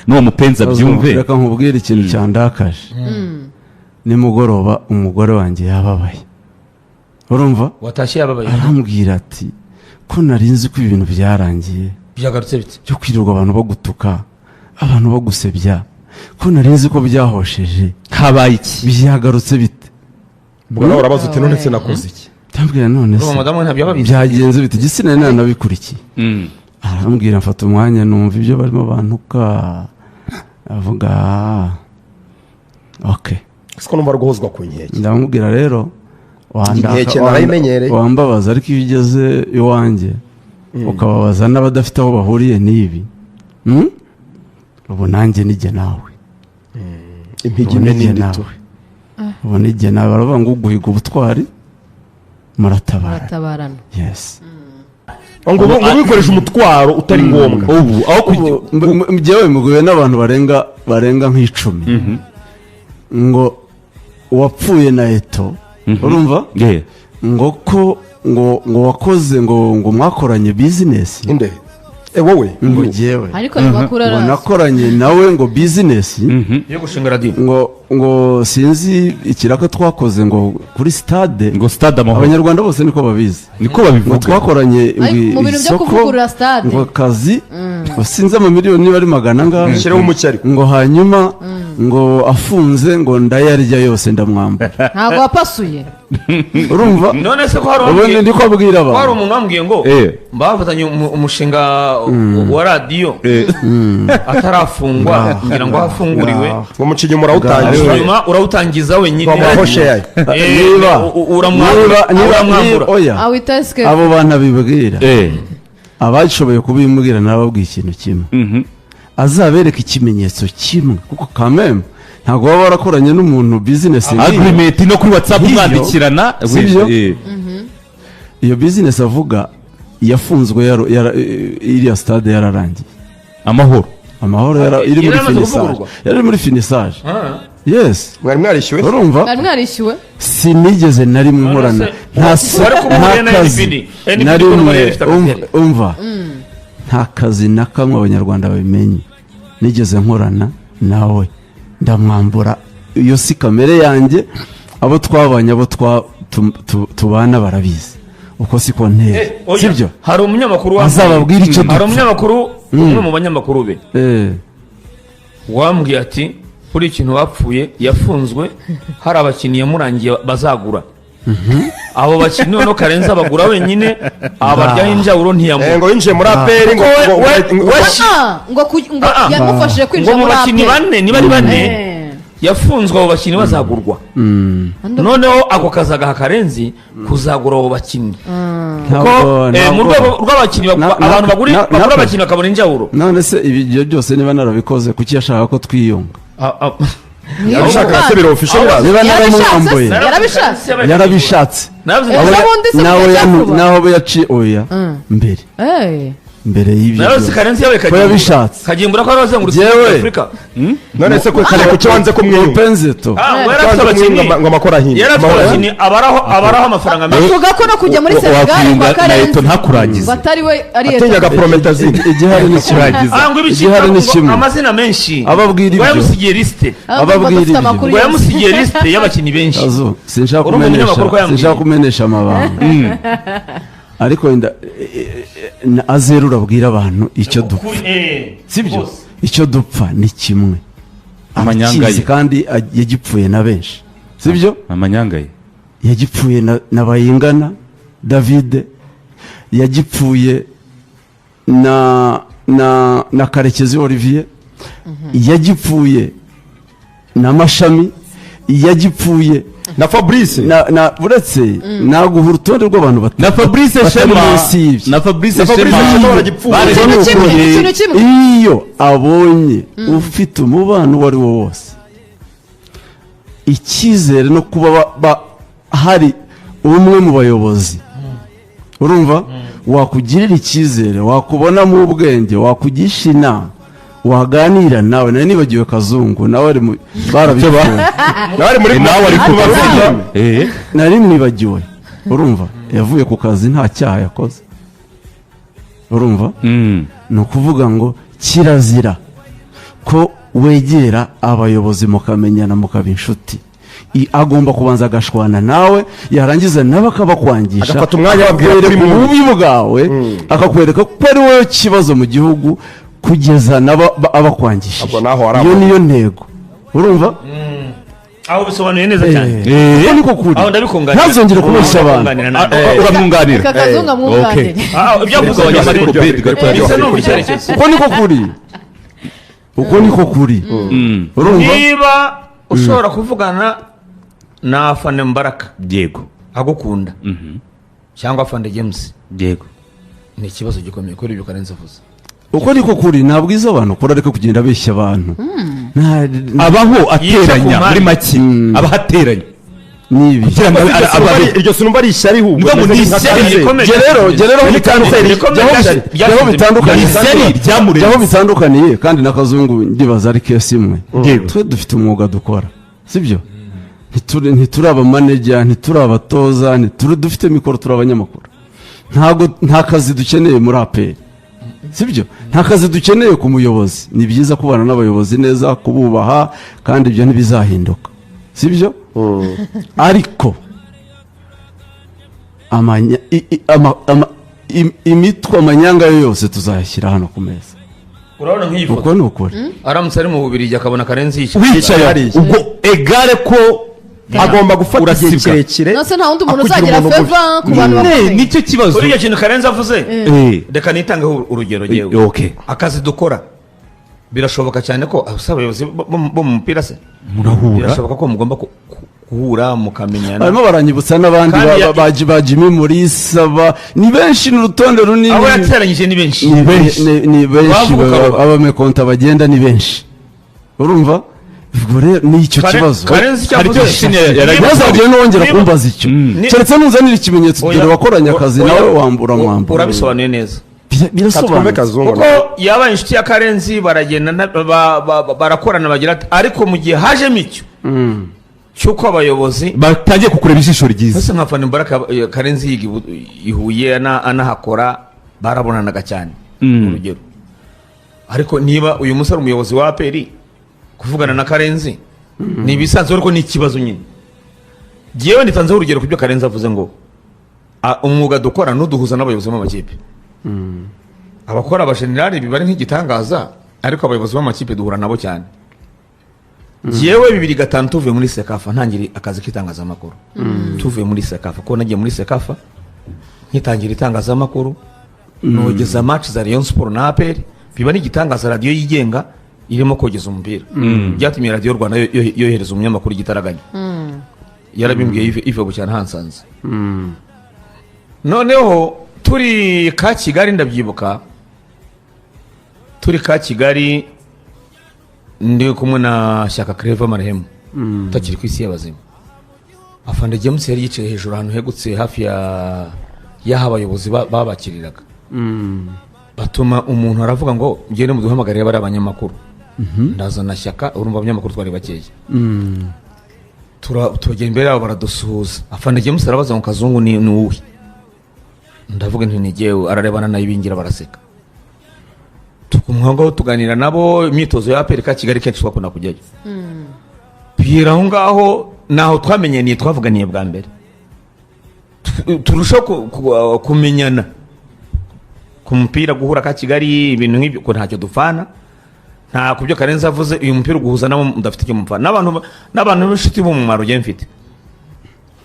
N'uwo mupenzi abyumve. Reka nkubwire ikintu cyandakaje. Nimugoroba umugore wanjye yababaye, urumva? Watashye yababaye? Arambwira ati: "Ko nari nzi ko ibintu byarangiye, Byagarutse bite?" byo kwirirwa abantu bagutuka, abantu bagusebya, ko nari nzi ko byahosheje, Habaye iki? byagarutse bite?" Ubwo nawe urabaza uti: "None se nakoze iki?" Ndambwira: "None se Urumva, madamu ntabyo aba abizi. byagenze bite?" Igitsina nari nanabikurikiye. Arambwira, mfata umwanya numva ibyo barimo bantuka, avuga: "Ah, ok." Siko numva ari guhozwa ku nkeke. Ndamubwira rero Inkeke narayimenyereye. wambabaza, ariko iyo ugeze iwanjye ukababaza n'abadafite aho bahuriye n'ibi, Ubu nanjye nijye nawe. Impigi Ubu imwe nijye n'indi nawe. tu. Ubu nijye nawe. Baravuga ngo uguhiga ubutwari muratabara. Muratabarana. Yes. Ngo wikoresha umutwaro utari ngombwa. Ubu aho kujya Njyewe muguye n'abantu barenga nk'icumi ngo uwapfuye na Eto, urumva? Ngo ko ngo wakoze, ngo mwakoranye business. Inde? E, wowe? Ngo jyewe. Ariko ayo makuru Ngo arazwi. nakoranye nawe ngo business Yo gushinga radiyo. Ngo sinzi ikiraka twakoze ngo kuri stade. Ngo Stade Amahoro. Abanyarwanda bose niko babizi. Niko Ngo babivuga. twakoranye ngo Ariko mu bintu byo isoko, kuvugurura stade. ngo akazi, ngo sinzi amamiliyoni niba ari magana angahe. Shyireho umucyo ariko. Ngo hanyuma ngo afunze ngo ndayarya yose, ndamwambura. Ntabwo wapasuye. Urumva? None se ko hari Ubundi ndi ko abwira ko hari abantu. umuntu wambwiye ngo bafatanye umushinga wa radiyo atarafungwa, ngira ngo afunguriwe. Ngo muca inyuma urawutangiza. Nyuma urawutangiza wenyine. Bamuha share. Uramwambura. Niba Uramwambura. oya. Awita esike. Abo bantu abibwira, abashoboye kubimbwira, nababwiye ikintu kimwe: azabereka ikimenyetso kimwe, kuko kameme ntabwo baba barakoranye n'umuntu business nk'iyo. Agreement no kuri WhatsApp Nk'iyo. mwandikirana. Sibyo? Iyo business avuga yafunzwe iriya stade yararangiye. Amahoro. Amahoro iri muri Yaramaze finissage. kuvugururwa? Yari muri finissage, yes. Mwari mwarishyuwe? Urumva? Mwari mwarishyuwe? Sinigeze na rimwe nkorana nta Wari kumwe nta na kazi NPD. NPD na ko rimwe. yari ifite akazi. Umva, nta kazi na kamwe, Abanyarwanda babimenye, nigeze nkorana nawe ndamwambura. Iyo si kamere yanjye. Abo twabanye, abo tubana barabizi uko siko nteye. Oya, sibyo? Hari umunyamakuru wambwiye- Azababwira icyo Hari dupfa. umunyamakuru, umwe mu banyamakuru be, wambwiye ati: "Kuri ikintu bapfuye, yafunzwe hari abakinnyi yamurangiye bazagura. Abo bakinnyi noneho Karenzi abagura wenyine, abaryaho injawuro, ntiyamuha." Ngo yinjiye muri APR ngo Ah, ngo Ah, ah. yamufashije Ngo kwinjira mu muri bakinnyi APR. bane, niba ari bane, yafunzwe abo bakinnyi bazagurwa. Noneho ako kazi agaha Karenzi kuzagura abo bakinnyi, kuko Ntabwo mu rwego rw'abakinnyi abantu bagura bagura abakinnyi bakabona injawuro. None se ibi ibyo byose niba narabikoze, kuki yashaka ko twiyunga? Ah, ah. Yabishakaga se biro official biraza? Niba Yarabishatse naramwambuye. se? Yarabishatse? Yarabishatse. Naravuze Ejo bundi se Nawe mujya vuba? naho yaciye, oya, mbere mbere y'ibyo Naravuze byose. Karenzi yabaye Ko Kagimbura. yabishatse. Kagimbura ko yarazengurutse Jewe. Afurika. None se ko kare kuki wanze ko mwiyunga? Penzito. Ah, ngo yari afite Wanze abakinnyi. kumwiyunga ngo amakoro ahinda. Yari afite Amahoro. abakinnyi abaraho amafaranga menshi. Bavuga ko no kujya muri Senegal Wakwiyunga kwa na Eto Karenzi ntakurangize. ngo atari we, ari Eto. Atinyaga promethazine. Igihari ni kimwe. Kurangiza. Ah, ngo ibiki Igihari ni ngo kimwe. amazina menshi. Ababwira Ngo ibyo. yamusigiye lisite. Ah, Ababwira bafite ibyo. amakuru Ngo yose. yamusigiye lisite y'abakinnyi benshi. Azu, sinshaka Urumva kumenesha umunyamakuru ko yambwiye. sinshaka kumenesha amabanga, ariko wenda azerura abwira abantu icyo dupfa. Sibyo? Rwose. Icyo dupfa ni kimwe. Amanyanga Arakizi ye. kandi yagipfuye na benshi, sibyo? Amanyanga ye. Yagipfuye na Bayingana David, yagipfuye na Karekezi Olivier, yagipfuye na Mashami, yagipfuye Na Fabrice. Na uretse naguha urutonde rw'abantu Na Fabrice batari Shema. munsi y'ibyo. Na Fabrice Na Fabrice Shema. Shema baragipfuye. Ikintu kimwe, ikintu kimwe. Iyo abonye ufite umubano uwo ari wo wose, icyizere no kuba hari umwe mu bayobozi, urumva, wakugirira icyizere, wakubonamo ubwenge, wakugisha inama, waganira nawe. Nari nibagiwe Kazungu, nawe ari mu barabipfuye. Nawe ari muri Nawe ari kubarura. Nari mwibagiwe. Urumva, yavuye ku kazi nta cyaha yakoze, urumva? Ni ukuvuga ngo kirazira. Ko wegera abayobozi mukamenyana, mukaba inshuti. Agomba kubanza agashwana nawe, yarangiza nawe akabakwangisha. Agafata umwanya ababwira akakwereka kuri mubi. Ububi bwawe, akakwereka ko ari wowe kibazo mu gihugu, kugeza nabo abakwangishije. Ubwo naho hari Iyo niyo ntego, urumva? Aho bisobanuye neza cyane. Uko niko kuri. Aho ndabikunganira. Ntazongere kubeshya abantu. Ndabikunganira nawe. Uramwunganira. Reka Kazungu amwunganire. Ah, ibyo avuze Ariko byose abanyamakuru nibyo. Bedi gato. Bisa n'umva icyerekezo. Uko niko kuri, uko niko kuri, urumva? Niba ushobora kuvugana na Afande Mbaraka agukunda, cyangwa Afande James, ni ikibazo gikomeye kuri ibyo Karenzi avuze. Uko niko kuri. Ntabwo izo abantu kuri, ariko kugenda abeshya abantu. Abaho Yica ku ateranya mpande. muri make, abaho ateranya Nibi. Kugira ngo Iryo sinumva ari ishyari ahubwo. Ngo ni Rimeze nka ishyari kanseri. rikomeye. Jye rero aho Ni kanseri. jyaho bitandukaniye. Ni ishyari ryamurenze. Jyaho bitandukaniye kandi na Kazungu, ndibaza ari case imwe. Twe dufite umwuga dukora, sibyo? Ntituri abamaneja, ntituri abatoza, ntituri dufite mikoro, turi abanyamakuru. Ntabwo nta kazi dukeneye muri APR, sibyo? Nta kazi dukeneye ku muyobozi. Ni byiza kubana n'abayobozi neza, kububaha, kandi ibyo ntibizahinduka, sibyo? Ariko imitwe, amanyanga yo yose tuzayashyira hano ku meza. Urabona nk'iyi Uko foto, ni ukuri. aramutse ari mu Bubirigi akabona Karenzi yicaye Wicaye Hariya. ubwo egare ko Agomba gufata igihe Urasibwa. kirekire Nose nta wundi muntu akugira uzagira umuntu mubi. favor ku bantu Nyine bakomeye. nicyo kibazo. Kuri icyo kintu Karenzi avuze, reka nitangeho urugero ngewe. Akazi dukora, birashoboka cyane ko ese abayobozi bo mu mupira se, Murahura. birashoboka ko mugomba guhura mukamenyana. Barimo baranyibutsa n'abandi. Kandi ba Jimmy Mulisa, ni benshi, ni urutonde runini. Abo yateranyije ni benshi. Ni ni benshi. Bavuga ukabona. Abamekonta bagenda ni benshi, urumva? Ubwo rero ni icyo kibazo. Karenzi icyo Hari avuze. icyo Shini yaragize. Ntazagire n'uwongera kumbaza icyo, keretse nuzanira ikimenyetso. Oya, Dore wakoranye akazi oya, nawe, wambura mwambura. Urabisobanuye neza. Katwumve Birasobanutse. Kazungu. Kuko yabaye inshuti ya Karenzi, baragenda barakorana, bagira ati ariko mu gihe hajemo icyo cy'uko abayobozi Batangiye kukureba ijisho ryiza. Ese nka Fani Mbaraka, Karenzi yiga i Huye, anahakora, barabonanaga cyane, urugero. Ariko niba uyu musore umuyobozi wa APR, kuvugana na Karenzi ni ibisanzwe, ariko ni ikibazo nyine. Jyewe nitanzeho urugero ku byo Karenzi avuze ngo umwuga dukora nuduhuza n'abayobozi b'amakipe. Abakora abajenerali biba ari nk'igitangaza, ariko abayobozi b'amakipe duhura nabo cyane. Jyewe 2005 tuvuye muri CECAFA, ntangira akazi k'itangazamakuru, tuvuye muri CECAFA, kuko nagiye muri CECAFA nkitangira itangazamakuru, nogeza match za Rayon Sport na APR, biba n'igitangaza, radiyo yigenga irimo kogeza umupira. Byatumye Radiyo Rwanda yohereza umunyamakuru igitaraganya, yarabimbwiye Yves Bucyana hansanze. Noneho turi ka Kigali, ndabyibuka, turi ka Kigali ndi kumwe na Shyaka Claver marehemu utakiri ku isi y'abazima. Afande James yari yicaye hejuru ahantu hegutse hafi ya y'aho abayobozi babakiriraga. Batuma umuntu aravuga ngo ngende muduhamagarire bari abanyamakuru. Ndazana Shyaka, urumva abanyamakuru twari bakeya. Turagera imbere yabo, baradusuhuza. Afande James arabaza ngo: "Kazungu ni uwuhe?" Ndavuga nti: "Ni jyewe." Ararebana nayo ibingira, baraseka. Tuguma ngaho tuganira nabo imyitozo ya APR ka Kigali, kenshi twakunda kujyayo. Bwira aho ngaho naho twamenyaniye, twavuganiye bwa mbere. Turushaho kumenyana ku mupira, guhura ka Kigali, ibintu nk'ibyo, ko ntacyo dupfana. Nta ku byo Karenzi avuze, uyu mupira uguhuza nabo mudafite icyo mupfana, n'abantu b'inshuti b'umumaro. Njye mfite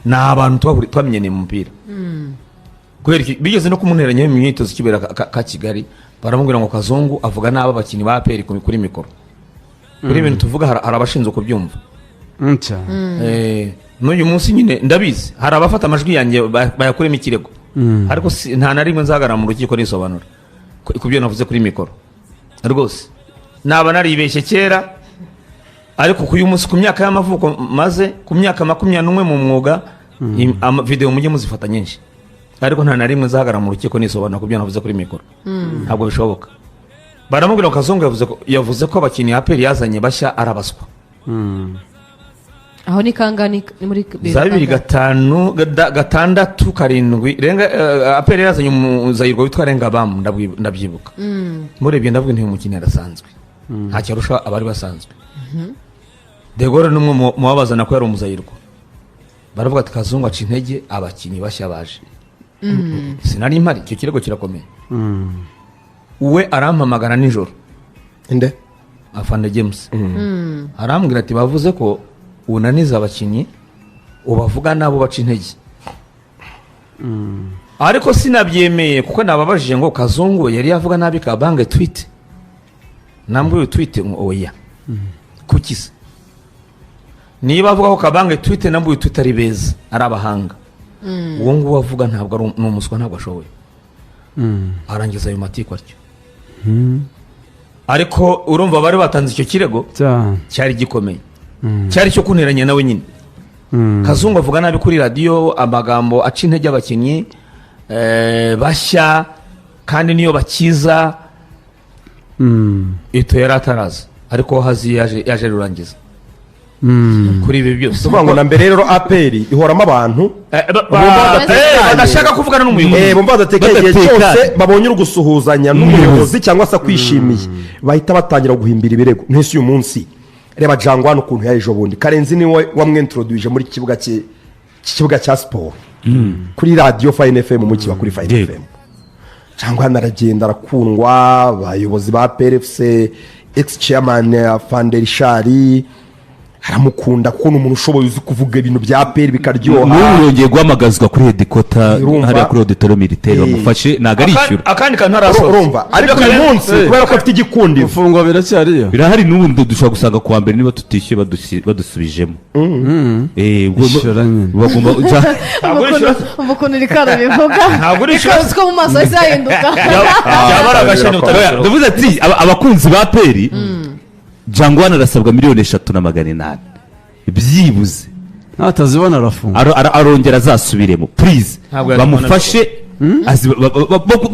ni abantu twamenyaniye mu mupira. Kubera iki? Bigeze no kumuteranya mu myitozo ikibera ka Kigali, baramubwira ngo Kazungu avuga nabi abakinnyi ba APR kuri mikoro. Kuri ibintu tuvuga hari abashinzwe kubyumva. Cyane. N'uyu munsi nyine ndabizi hari abafata amajwi yanjye bayakuremo ikirego, ariko nta na rimwe nzahagarara mu rukiko nisobanura ku byo navuze kuri mikoro. Rwose naba naribeshye kera, ariko ku uyu munsi, ku myaka y'amavuko maze, ku myaka 21 mu mwuga, video mujye muzifata nyinshi, ariko nta na rimwe nzahagarara mu rukiko nisobanura ku byo navuze kuri mikoro, ntabwo bishoboka. Baramubwira ngo Kazungu yavuze ko abakinnyi APR yazanye bashya arabaswa. Aho ni kangani? Ni muri Za 2005, 6, 7. Renga, APR yazanye umuzayirwa witwa Renga Bamu, ndabyibuka. Murebye ndavuga nti uyu mukinnyi arasanzwe. Ntacyo arusha abari basanzwe. De Gaulle ni umwe mu babazana ko yari umuzayirwa. Baravuga ati Kazungu aca intege abakinnyi bashya baje. Sinari mpari, icyo kirego kirakomeye. We arampamagara nijoro. Inde? Afande James arambwira ati bavuze ko unaniza abakinnyi, ubavuga nabo baca intege. Ariko sinabyemeye kuko nababajije ngo Kazungu yari yavuga nabi Kabange tweet, nambwiye tweet ngo oya. Kuki se niba avuga ko Kabange tweet, nambwiye tweet ari beza, ari abahanga, uwo nguwo avuga ntabwo ari ni umuswa, ntabwo ashoboye. Arangiza ayo matiku atyo. Ariko urumva bari batanze icyo kirego cyane. Cyari gikomeye, cyari cyo kunteranya nawe nyine. Kazungu avuga nabi kuri radiyo, amagambo aca intege abakinnyi bashya, kandi niyo bakiza. Ito yari ataraza, ariko hazi yaje rurangiza kuri ibi byose. Tuvuga ngo na mbere rero APR ihoramo abantu bumva badatekanye. Badashaka kuvugana n'umuyobozi. Bumva badatekanye igihe Badatekanye. cyose babonye uri gusuhuzanya n'umuyobozi cyangwa se akwishimiye, bahita batangira guhimbira ibirego. Ntese uyu munsi reba Jangwani ukuntu yaje ejo bundi, Karenzi niwe wamwintroduije muri kibuga cye, kibuga cya siporo, kuri radiyo Fine FM, mukiba kuri Fine FM. Jangwani aragenda arakundwa, abayobozi ba PRFC, ex chairman Afande Richard aramukunda kuko ni umuntu ushoboye, uzi kuvuga ibintu bya APR bikaryoha. N'ubu yongeye guhamagazwa kuri headquarter Urumva? hariya kuri auditorium militaire, bamufashe ntabwo arishyura. Akandi kantu ntarasoza. Urumva, ariko uyu munsi kubera ko afite igikundiro. Gufungwa biracyariyo. Birahari n'ubundi, dushobora gusanga kuwa mbere niba tutishyuye badusubijemo. Ishyura nyine. Bagomba Ntabwo urishyura. Ukuntu Rikaro bivuga. Ntabwo urishyura. Rikaro ko mu maso yahise hahinduka. Byaba ari agasheni utabishyura. Ndavuze ati abakunzi ba APR, Jangwani arasabwa 3,800,000 byibuze. Natazibona arafungwa. Arongera azasubiremo, please. Ntabwo yazibona. Bamufashe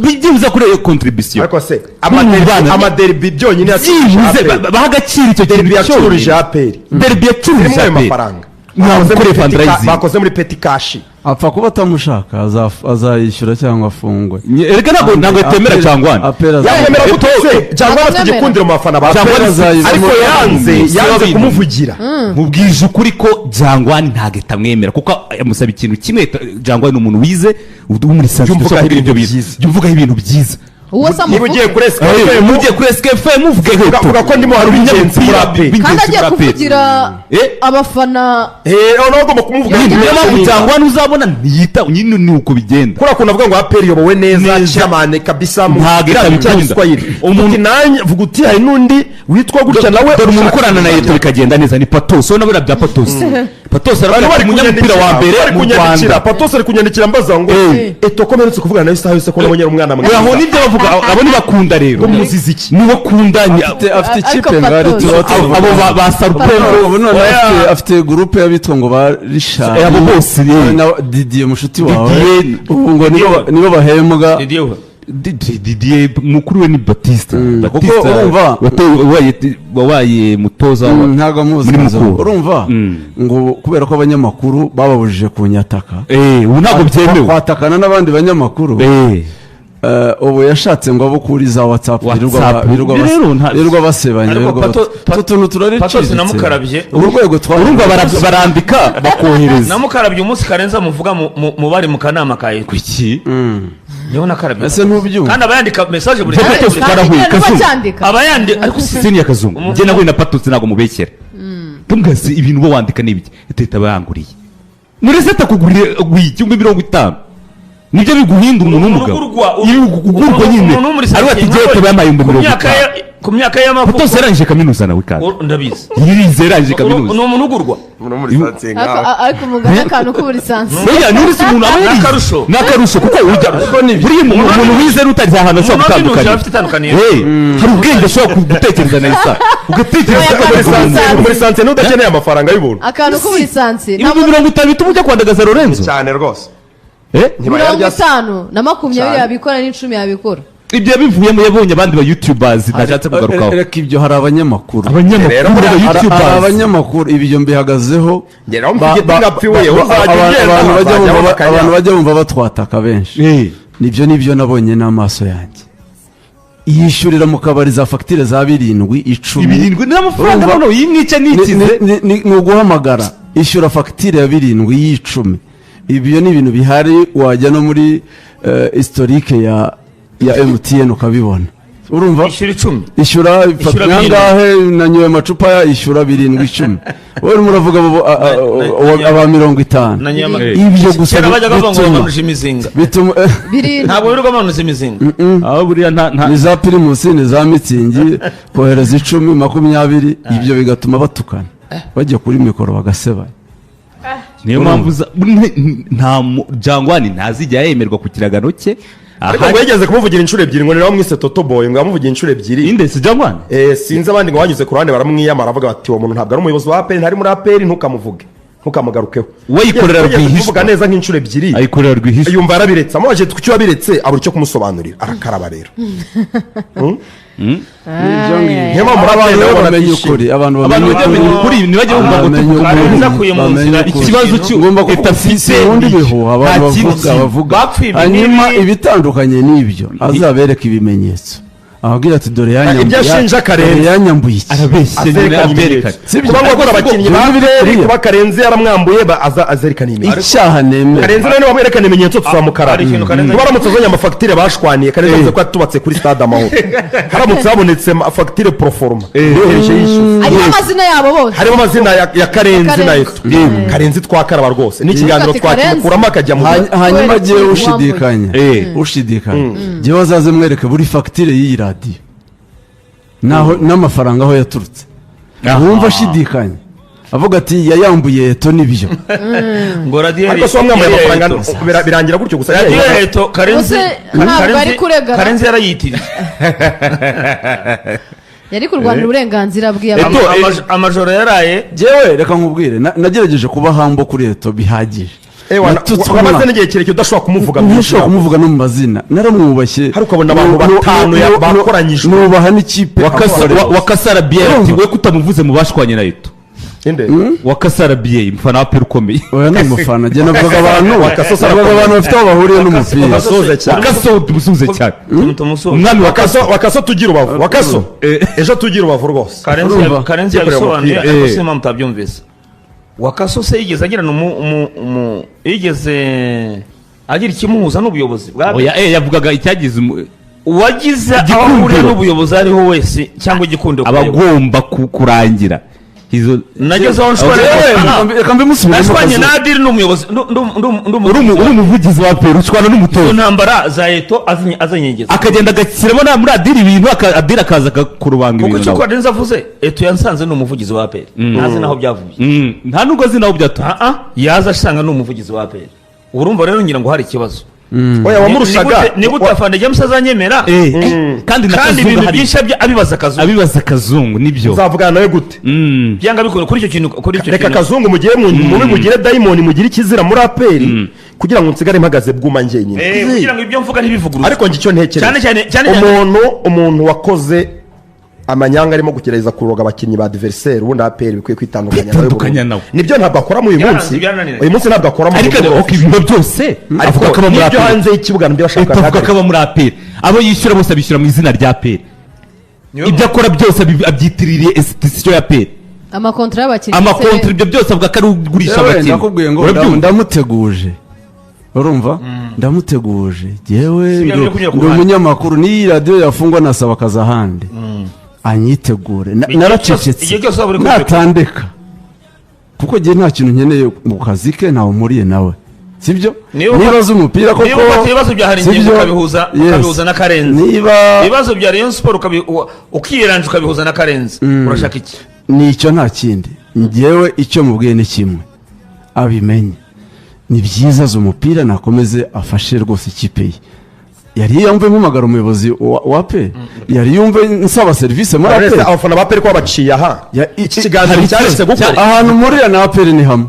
byibuze kuri iyo contribution. Ariko se Bana- amaderbi byonyine yacuruje byibuze APR. baha agaciro icyo Derby kintu yacuruje cyonyine. APR. Derby yacuruje Zirimo ayo APR. mafaranga. Ntabwo Bakoze muri ukore petty fundraising. Bakoze muri petty cash. Apfa kuba atamushaka, azayishyura cyangwa afungwe. Erega ntabwo yatemera Jangwani. APR Yamwemera gute se? Jangwani afite Aramwemera. igikundiro mu bafana ba Jangwani APR, azayivamo. ariko yanze Si yanze babiri. kumuvugira. Mubwije ukuri ko Jangwani ntabwo itamwemera, kuko amusaba ikintu kimwe. Jangwani ni umuntu wize wo muri science. Jya umvugaho ushobora kugira ibintu ibyo bintu. byiza. Jya umvugaho ibintu byiza. Uwo se Niba ugiye amuvuge? kuri SKFM, Mugiye kuri SKFM uvuge vuga ko ndimo hari uw'ingenzi muri APR. Kandi agiye kuvugira abafana. Noneho ugomba kumuvuga. Niyo mpamvu Jangwani uzabona ntiyita nyine, ni uko bigenda. Kuriya kuntu avuga ngo APR iyobowe neza, Neza. chairman kabisa mu Ntabwo biriya bintu cya itabikunda. Giswahili. Uti nanjye vuga uti hari n'undi witwa gutya nawe. Dore umuntu ukorana na Eto'o bikagenda neza ni Patos. Wowe nabona bya Patos, Patos Bari aravuga bari ati umunyamupira wa mbere bari mu kunyandikira. Rwanda. Patos ari kunyandikira mbaza ngo Eto'o ko mperutse kuvugana nawe isaha yose, ko nabonye ari umwana mwiza. Aho nibyo bavuga, abo ntibakunda rero. Ngo muzize iki? Nibo kunda Afite Ariko ikipe ngari. Patos. Tuba abo ba Sarpong. Ubu none afite groupe y'abitwa ngo ba Richard. Abo bose, Na Didier mushuti wawe. Didier. Ubu ngo nibo bahembwa. Didier we. Didier mukuru we ni Batista. Batista Kuko urumva- wabaye mutoza Ntabwo amuzi muri neza. Mukura. Urumva ngo kubera ko abanyamakuru bababujije kunyataka, ubu ntabwo byemewe. kwatakana n'abandi banyamakuru. Ubu yashatse ngo abo kuri za WhatsApp WhatsApp. birirwa Rero birirwa basebanya, Ariko birirwa utu tuntu Patos turariciriritse. namukarabye. Ubu rwego twa Urumva barandika bakohereza. Namukarabye umunsi Karenzi amuvuga mu bari mu kanama ka Eto'o. Kuki? Niho nakarabye. Ese ntubyumva? Kandi aba yandika message buri Ibyo gihe. Patos twarahuye, Kandi Kazungu. bacyandika. Aba yandika ariko si Sini ya Kazungu, njye nahuye na Patos, ntabwo mubekera. Tumugase ibintu uba wandika n'ibiki, leta aba yanguriye muri se atakuguriye 50,000, nibyo biguhindura umuntu w'umugabo. Ugurwa- Iyo ugurwa nyine umuntu wo muri ariwe ati Santire njyewe nkawe, yampaye ibihumbi ku mirongo myaka itanu. ku myaka y'amavuko. Patos yarangije kaminuza nawe kandi. Ndabizi. Yirize, yarangije kaminuza. Ni umuntu ugurwa. Ariko umugani akantu k'uburisansi. Oya, nurese umuntu aba yarize. N'akarusho. N'akarusho, kuko ujya buriya umuntu wize n'utarize ahantu ashobora Umuntu wabyinuje gutandukana. afite itandukaniro. Hari ubwenge ashobora gutekereza neza, ugatekereza Oya, ko Muri akantu sanse, k'uburisansi. muri sanse n'udakeneye amafaranga y'ubuntu. Akantu k'uburisansi. 50,000 bituma ujya kwandagaza Lorenzo. Cyane rwose. Mirongo Ntibayarya se. itanu na makumyabiri Cyane. yabikora n'icumi yabikora. Ibyo yabivuyemo, yabonye abandi ba youtubers ntashatse kugarukaho. Reka ibyo, hari abanyamakuru. Abanyamakuru Rero ba Hari youtubers. abanyamakuru, ibyo mbihagazeho. Ngera aho mfite igiti ngapfa uzajya ugenda, Abantu bajya uzajya bakajya. abantu bajya bumva batwataka benshi. Nibyo nabonye n'amaso yanjye. Yishyurira mu kabari za fagitire za 7, 10. 7 n'amafaranga. Urumva? Noneho yimwica nikize. Ni uguhamagara, ishyura fagitire ya 7 y'10. Ibyo ni ibintu bihari, wajya no muri historique ya MTN ukabibona, urumva? Ishyura 10. Ishyura. Ishyura 7. Angahe nanyoye amacupa ya, ishyura 7, 10. Wowe urimo uravuga aba 50. Na nyama. Ibyo gusa Kera bajyaga bavuga ngo bituma bamanuje imizinga. bituma 7. Ntabwo birirwa bamanuza imizinga. Aho buriya nta Ni za Primus, ni za Mützig, kohereza 10, 20, ibyo bigatuma batukana, bajya kuri mikoro bagasebanya. Niyo mpamvu nta Jangwani ntazijya yemerwa ku kiragano cye. Ariko ngo yigeze kumuvugira inshuro ebyiri, ngo ni nawe mwise Toto Boy, ngo yamuvugiye inshuro ebyiri. Inde si Jangwani? Sinzi abandi, ngo banyuze ku ruhande baramwiyama, aravuga bati: "Uwo muntu ntabwo ari umuyobozi wa APR, ntari muri APR, ntukamuvuge, ntukamugarukeho." We yikorera Yigeze rwihishwa. kuvuga neza nk'inshuro ebyiri. Ayikorera rwihishwa. Yumva yarabiretse. Amubajije ku cyo wabiretse, abura icyo kumusobanurira, arakaraba rero. Nibyo ngibyo. Niyo mpamvu muri Abantu APR rero nabo bamenye barabyishimiye. ukuri, abantu Abantu bamenye bajya bamenya ukuri. ukuri, ntibajye bumva ngo Bamenye tuvuga. ukuri. Karenzi akuye mu Bamenye nzira ukuri. Ikibazo cy'u Ugomba Leta afite ubundi bihuha abantu nta kindi bavuga kintu. bavuga Bapfuye ibi hanyuma n'ibi. Ibitandukanye n'ibyo, azabereka ibimenyetso, ababwira ati: "Dore yanyambuye, Ibyo ashinja Karenzi. dore yanyambuye iki." Arabeshye nyine. Azerekana Aberekana. ibimenyetso. Kuba ngo agura abakinnyi ba Ibyo biri APR, kuriya. kuba Karenzi yaramwambuye, azerekana ibimenyetso. Icyaha nemera. Karenzi nawe niba ibimenyetso tuzamukaraba. Hari ikintu Karenzi- Kuba aramutse azanye amafagitire bashwaniye, Karenzi yavuze ko yatubatse kuri Stade Amahoro, haramutse habonetse fagitire proforma yohereje yishyuza, Harimo amazina yabo bose. harimo amazina ya Karenzi na Karenzi. Eto. Karenzi twakaraba rwose n'ikiganiro Ati Karenzi. twakimukuramo akajya mu Hanyuma Kubera agiye ko ushidikanya, ushidikanya, jyewe azaze mwereke buri fagitire y'iyi radiyo naho n'amafaranga aho yaturutse. Wumva ashidikanya avuga ati: "Yayambuye Eto, nibyo." Ngo radiyo Ariko se wamwambaye amafaranga birangira gutyo gusa? Radiyo ya Eto, Karenzi. Ubuse ntabwo ari kuregana. Karenzi yarayitiriye. Yari kurwanira uburenganzira bwe. Eto, Amajoro yaraye. Jyewe reka nkubwire, nagerageje kuba humble kuri Eto bihagije. Natutswe Wamaze umwana. n'igihe kirekire udashobora kumuvuga mu Ntashobora izina. Kumuvuga no mu mazina, naramwubashye. Hari ukabona abantu batanu bakoranyijwe. Nubaha n'ikipe akorera. Wakasara biye ati Urumva? we kutamuvuze mu bashwanye na Eto. Inde? Wakasara biye, umufana wa APR ukomeye. Oya, ni umufana. Njye navugaga abantu, Wakaso navugaga abantu bafite aho bahuriye n'umupira. Wakasoze cyane. Wakaso tumusuhuze cyane. Tumusuhuze. Umwami Wakaso. Wakaso, Wakaso tugira ubavu, Wakaso ejo tugira ubavu rwose. Karenzi Urumva? Karenzi Yikoreye yabisobanuye umupira. ariko sinzi impamvu utabyumvise. Wakaso se yigeze agirana yigeze agira ikimuhuza n'ubuyobozi bwa Oya, yavugaga icyagize uwagize aho Igikundiro. ahuriye n'ubuyobozi ariho wese cyangwa igikundiro Aba ku buyobozi. agomba kurangira izo. Nageze aho nshobora Reka mbimusubiremo. Nashwanye Kazu. na Adiri, ni umuyobozi Uri umuvugizi wa APR, ushwana n'umutoza. Izo ntambara za Eto azanyegeza. Akagenda agashyiramo na muri Adiri ibintu, Adiri akaza akakurubanga Kuko ibintu icyo nawe. Karenzi avuze, Eto yansanze ni umuvugizi wa APR, ntazi naho byavuye. Nta nubwo azi naho byaturutse. Ah, ah, yaza asanga ni umuvugizi wa APR. Urumva rero ngira ngo hari ikibazo. Oya, wamurushaga. Ni gute afande James azanyemera? Kandi na Kandi Kazungu ibintu hari byinshi abibaza Kazungu. Abibaza Kazungu, nibyo. Uzavugana nawe gute? Byanga bikunda kuri icyo kintu, kuri icyo Reka kintu. Kazungu mugiye mubi mugire dayimoni, mugire ikizira muri APR kugira ngo nsigare mpagaze bwuma njyenyine. Kugira ngo ibyo mvuga ntibivuguruze. Ariko njye icyo ntekereza, Cyane cyane umuntu wakoze amanyanga arimo kugerageza kuroga abakinnyi ba adversaire, ubundi APR bikwiye kwitandukanya nawe Kwitandukanya burundu. nawe. Nibyo, ntabwo akora muri uyu munsi. Byarananiranye. Uyu munsi ntabwo akora mu Ariko buryo ok, ibintu byose ariko avuga ko aba muri n'ibyo APR. hanze y'ikibuga nibyo bashaka. Avuga ko aba muri APR, abo yishyura bose abishyura mu izina rya APR, ibyo akora byose abyitiririye institution ya APR. Amakontra y'abakinnyi. Amakontra, ibyo byose avuga ko ari ugurisha Yewe, abakinnyi. ndakubwiye ngo Urabyumva? ndamuteguje, urumva, ndamuteguje yewe. Si ibyo byo kunyura ku Ndi ruhande. umunyamakuru, n'iyi radiyo yafungwa nasaba akazi ahandi, anyitegure. Igihe Naracecetse. igihe cyose waba uri kumvikana. Natandeka, kuko njye nta kintu nkeneye mu kazi ke, ntawe mpuriye nawe, sibyo? Niba Niba azi umupira koko, niba ufata ibibazo bya Haringingo sibyo? ukabihuza Yes. ukabihuza na Karenzi, Niba ibibazo bya Rayon Sport ukiranja ukabihuza na Karenzi, urashaka iki? Nicyo, nta kindi. Njyewe icyo mubwiye ni kimwe, abimenye, ni byiza azi umupira, nakomeze afashe rwose ikipe ye. Yari yumve mpamagara umuyobozi wa pe, yari yumve nsaba serivisi muri Uretse APR. Abafana ba APR ko babaciye aha, iki kiganiro hari cyaretse ikibazo. gukora. Ahantu murira na APR ni hamwe,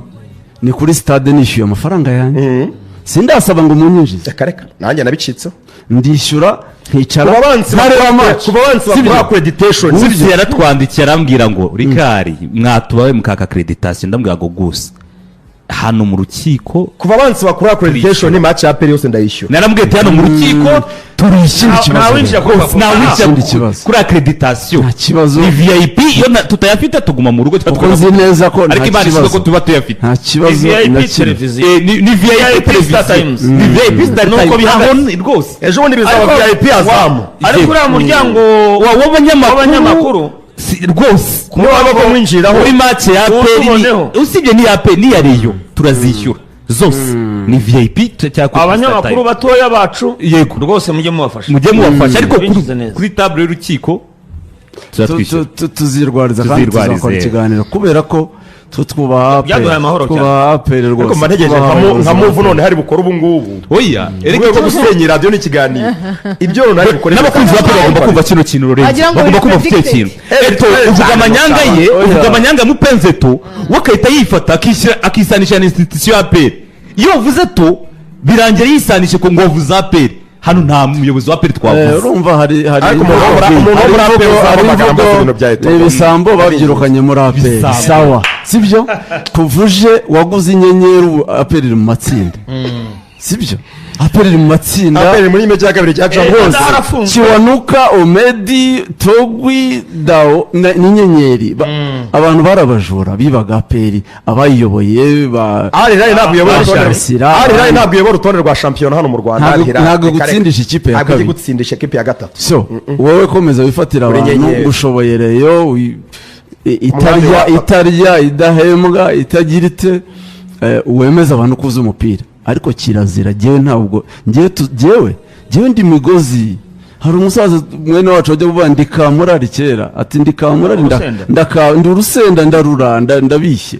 ni kuri stade. Nishyuye amafaranga yanjye, sindasaba ngo munyinjize. Reka reka, nanjye nabicitseho. Ndishyura nkicara Kuba bansi nkareba bakora match. kuba bansi Sibyo? bakora accreditation. Uzi yaratwandikiye arambwira ngo: "Rikari mwatubawe mukaka accreditation." Ndambwira ngo gusa Hano mu rukiko. Kuva bansi bakora accreditation, match ya APR yose ndayishyura. Narambwiye ati hano mu rukiko turishyura. Ntawinjira kuri Rwose ntawinjira Ikindi kibazo. Kuri accreditation. Nta kibazo. Ni VIP, iyo tutayafite tuguma mu rugo tuba Kuko nzi neza ko ariko nta Imana ishinzwe ko kibazo, tuba tuyafite. nta kibazo VIP na kimwe. televiziyo. Ni VIP Star televiziyo, Times. ni VIP Star Nuko Times. bihagaze. Aho rwose. Ejo bundi bizaba Ariko- VIP Azamu. Ariko uriya muryango w'abanyamakuru. W'abanyamakuru. Rwose. Niyo waba ko mwinjiriraho. Muri match ya APR, Utuboneho. usibye n'iya APR n'iya Rayon turazishyura zose, ni VIP cyangwa kuri Star Abanyamakuru Times. batoya bacu, Yego. rwose mujye mubafasha. Mujye mubafasha, ariko Binjize neza. kuri table y'urukiko tuzatwishyura. Tuzirwariza kandi Tuzirwarize. tuzakora ikiganiro kubera ko twubaha Byaduhaye amahoro cyane. twubaha APR rwose. Ariko mba ntegereje Twubaha abayobozi nka ba muvu APR. none hari bukore ubu ngubu Oya. mu rwego rwo gusenya radiyo n'ikiganiro, ibyo none hari bukore. N'abakunzi ba APR bagomba kumva kino kintu, Lorenzo. Wagira ngo Bagomba biri kumva ufite predicted. ikintu Eto uvuga amanyanga ye. Oya. Uvuga amanyanga mupenzeto, we agahita yifata akishyira, akisanisha na institution ya APR. Iyo wavuze to birangira yisanishe ko ngo wavuze APR. Hano nta muyobozi wa APR twavuze. Urumva hari Ariko umuntu wo muri APR uzaba amagambo azi ibintu bya Eto'o. Ni ibisambo babyirukanye muri APR. Ibisambo. Sawa, sibyo? Kuvuje waguze inyenyeri, ubu APR iri mu matsinda, sibyo? APR iri mu matsinda. APR muri kimwe cya kabiri cya Champions. Rwose. Harafunzwe. Kiwanuka, Omedi, Togwi, Dao n'inyenyeri. Abantu barabajura bibaga APR, abayiyoboye ba Al Hilal ntabwo uyobora urutonde. Shyira. Al Hilal ntabwo uyobora urutonde rwa shampiyona hano mu Rwanda. Ntabwo- Al Hilal. ntabwo Reka, reka. gutsindisha ikipe ya Ntabwo ijya kabiri. gutsindisha ikipe ya gatatu. So wowe komeza wifatira Uri abantu nyenyeri. ushoboye Rayon Umwami itarya wa- itarya, idahembwa, itagira ite, wemeza abantu ko uzi umupira, ariko kirazira. Jyewe ntabwo jyewe ndi migozi. Hari umusaza mwene wacu wajya kuvuga ndi kamurari kera, ati ndi kamurari Urusenda. ndi urusenda, ndarura, ndabishye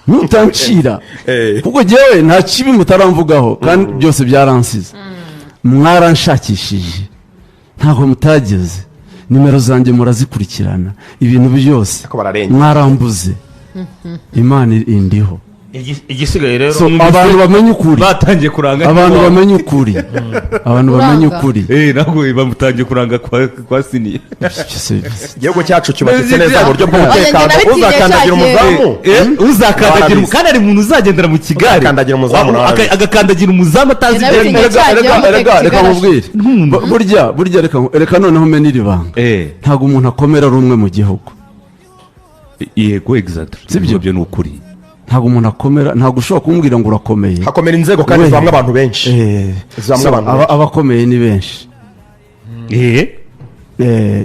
nutancira. Kuko jyewe nta kibi mutaramvugaho kandi byose byaransize. Mwaranshakishije, ntabwo mutageze, nimero zanjye murazikurikirana, ibintu byose. Ariko bararengera. Mwarambuze, Imana indiho. Igisigaye rero So abantu bamenye ukuri. Batangiye kuranga. Abantu bamenye ukuri, abantu bamenye Kuranga. ukuri. Ntabwo bamutangiye kuranga kwa siniye. Igihugu cyacu cyubakitse neza mu buryo bw'umutekano. Oya, njye nabitinye Uzakandagira cyagiye. umuzamu. Uzakandagira Barabizi. kandi hari umuntu uzagendera mu kigare. Uzakandagira umuzamu nawe. Agakandagira umuzamu atazi Njye ibyo nabitinye arimo. cyagiye bamutega Reka ikigarasha. nkubwire. Burya reka noneho mene iri banga. Ntabwo umuntu akomera ari umwe mu gihugu. Yego, exact. Sibyo? Ibyo ni ukuri. Ntabwo umuntu akomera, ntabwo ushobora kumbwira ngo urakomeye. Hakomera inzego kandi zibamwe abantu benshi. Zibamwe So, abantu benshi. Abakomeye ni benshi.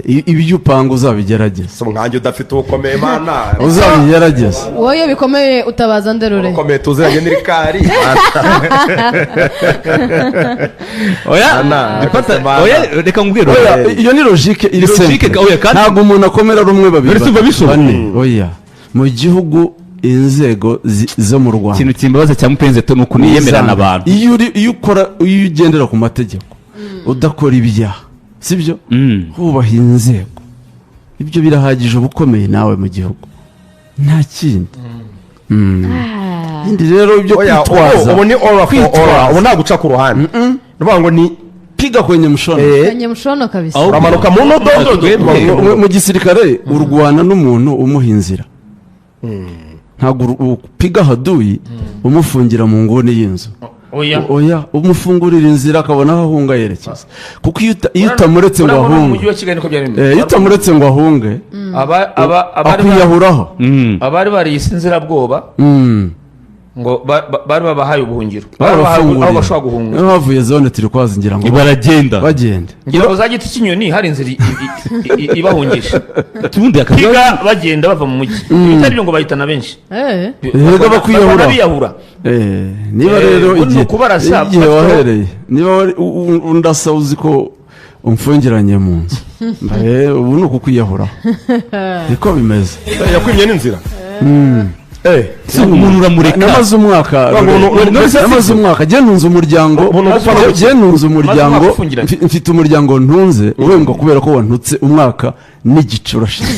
Ibyo upanga uzabigerageza. Si nkanjye udafite ubukomeye, mana. Uzabigerageza. Wowe iyo bikomeye utabaza nderure. Ukomeye tuziranye n'irikari. Oya. Ana, Dufata- Ana. Oya, reka nkubwire. Oya, iyo ni logique iri Logique, simple. oya, kandi- Ntabwo umuntu akomera ari umwe, babiri, Mbere si umva bishoboka. bane. Oya, mu gihugu inzego zo mu Rwanda. Ikintu kimbabaza cya mupenzi to ni ukuntu yiyemerana abantu. Iyo uri, iyo ukora, iyo ugendera ku mategeko, udakora ibyaha, sibyo? Wubaha inzego, ibyo birahagije, uba ukomeye nawe mu gihugu, nta kindi. Ibindi rero byo Oya, kwitwaza ubu ni aura for aura. Kwitwaza. Ubu nta guca ku ruhande, ni ukuvuga ngo ni piga kwenye mushono. Kanye mushono kabisa. Uramanuka mu ndodo. Mu gisirikare urwana n'umuntu umuha inzira, ntabwo upiga haduyi umufungira mu nguni y'inzu. Oya. Oya, umufungurira inzira akabona aho ahunga yerekeza, kuko iyo utamuretse ngo Urabona mu ahunge, mujyi wa Kigali niko byari bimeze. Iyo utamuretse ngo ahunge, akwiyahuraho. Abari bariyise inzirabwoba ngo bari babahaye ubuhungiro, bari babahaye aho Barabafunguriye. bashobora guhunga. Niyo havuye zone turquoise, ngira ngo Baragenda. bagende. Ngira ngo za giti cy'inyoni hari inzira ibahungisha. Ubundi akavuga Piga bagenda bava mu mujyi, ibitari byo ngo bahitana benshi. Erega bakwiyahura. Barabiyahura. Niba rero ubu ni igihe ukubarasa, igihe wahereye, niba wari undasa uzi ko umfungiranye mu nzu, ubu ni ukukwiyahuraho, niko bimeze. Yakwimye n'inzira. Si umuntu uramureka. Namaze umwaka namaze umwaka jye ntunze umuryango. Jye ntunze umuryango. Maze umwaka ufungiranye. Mfite umuryango ntunze urembwa kubera ko wantutse, umwaka n'igice urashize.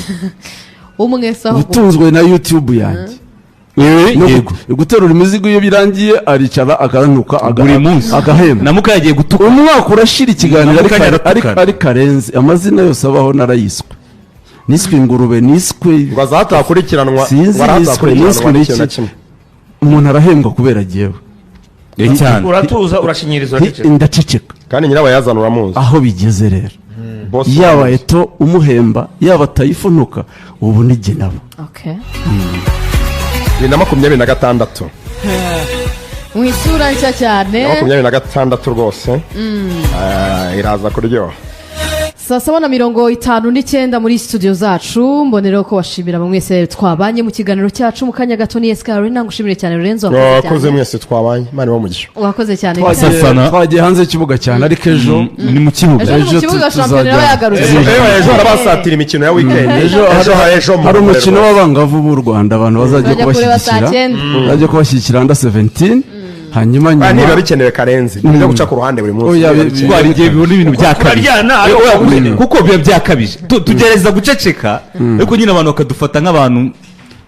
Umwe se ahubwo. Utunzwe na YouTube yanjye. No guterura imizigo, iyo birangiye aricara akarantuka Buri munsi. agahemba. Na muka yagiye gutuka. Umwaka urashira, ikiganiro Na ari mukanya aratukana. ari Karenzi, amazina yose abaho narayiswe, niswe ingurube, niswe Ngo azatakurikiranwa. Sinzi Ngo niswe aratakurikiranwa niswe n'ikintu na n'iki. kimwe. Umuntu arahembwa kubera jyewe. Cyane. Uratuza, urashinyiriza, uraceceka. Ndaceceka. Kandi nyirabayazana uramuzi. Aho bigeze rero, Boss yaba uramuzi. Eto umuhemba, yaba Tayifunuka, ubu ni jye nabo. 2026. Mu isura nshya cyane. 26 rwose. Ah, iraza kuryoha. 7:59 muri studio zacu. Mboneraho ko washimira bamwe mwese twabanye mu kiganiro cyacu. Mu kanya gato ni SK Arena. Ngushimire cyane, Lorenzo, wakoze Wakoze. cyane. Mwese twabanye, Imana ibahe. Wakoze cyane. Sasana. Twagiye hanze y'ikibuga cyane, ariko ejo Ni mu kibuga. Ejo ni mu Ejo kibuga, shampiyona tuzajya- iba yagarutse. Ejo harabasatira imikino ya weekend. Ejo Ejo ejo hari umukino w'abangavu b'u Rwanda, abantu bazajya Bajya kureba saa kubashyigikira. 9. Bazajya kubashyigikira under 17, hanyuma Ah, nyuma niba bikenewe, Karenzi, nibyo guca ku ruhande buri munsi. Oya, Niba bikenewe. Twari igihe bibona ibintu byakabije. Turaryana, ariko Oya, ukeneye. kuko biba byakabije. Tugerageza guceceka, ariko nyine abantu bakadufata nk'abantu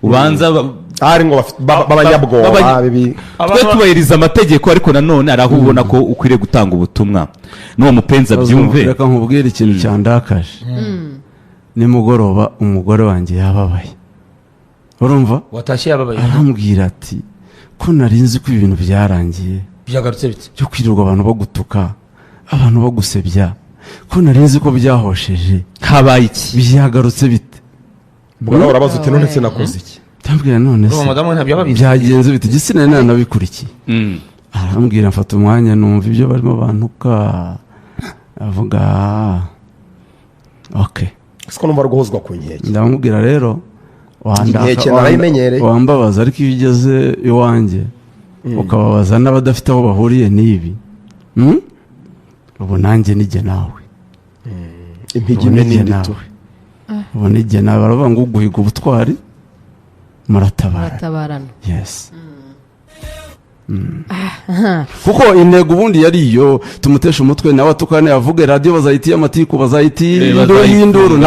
ubanza Ahari ngo b'abanyabwoba bibi. Twe tubahiriza amategeko, ariko nanone hari aho ubona ko ukwiriye gutanga ubutumwa n'uwo mupenzi abyumve. Reka nkubwire ikintu cyandakaje. Nimugoroba umugore wanjye yababaye, urumva? Watashye yababaye? Arambwira ati: "Ko nari nzi ko ibintu byarangiye, Byagarutse bite?" byo kwirirwa abantu bagutuka, abantu bagusebya, ko nari nzi ko byahosheje, Habaye iki? byagarutse bite?" Ubwo nawe urabaza uti: "None se nakoze iki?" Ndambwira: "None Urumva se madamu ntabyo aba abizi. byagenze bite?" Igitsina nari nanabikurikiye. Arambwira, mfata umwanya numva ibyo barimo bantuka, avuga: "Ah, ok." Siko numva ari guhozwa ku nkeke. Ndamubwira rero Inkeke narayimenyereye. wambabaza, ariko iyo ugeze iwanjye ukababaza n'abadafite aho bahuriye n'ibi, Ubu nanjye nijye nawe. Impigi Ubu imwe nijye n'indi nawe. tu. Ubu nijye nawe. Baravuga ngo uguhiga ubutwari muratabara. Muratabarana. Yes. Kuko intego ubundi yari iyo tumutesha umutwe, nawe atukane, avuge, radiyo bazayita iy'amatiku, bazayita iy'induru. Bazayifunga. Y'induru,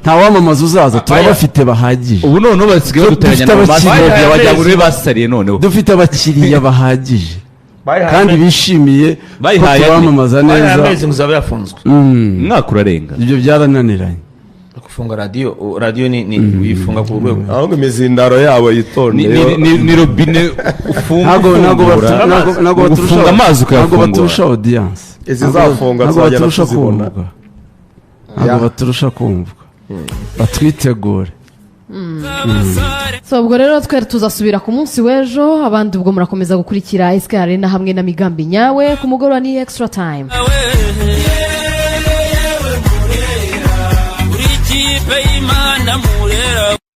nta wamamaza uzaza, turabafite bahagije. Ubu noneho basigaye baduteranya Dufite na mass abakiriya. media, wagira ngo niwe basariye noneho. Dufite abakiriya bahagije kandi bishimiye ko Bayihaye ane. tubamamaza Bayihaye neza. amezi ngo uzaba yafunzwe. Umwaka urarenga. Ibyo byarananiranye. Gufunga radiyo, radiyo ni uyifunga ku rwego. Ahubwo imizindaro yabo yitonde. Ni robine ufunga, Ntabwo ufungura. ntabwo baturusha Ufunga amazi ntabwo ukayafungura. baturusha audience. Izi zafunga Ntabwo tuzagenda baturusha tuzibona. kumvwa, ntabwo baturusha kumvwa, batwitegure. So ubwo rero twari tuzasubira ku munsi w'ejo. Abandi ubwo murakomeza gukurikira SK Arena hamwe na Migambi Nyawe. Ku mugoroba ni Extra Time.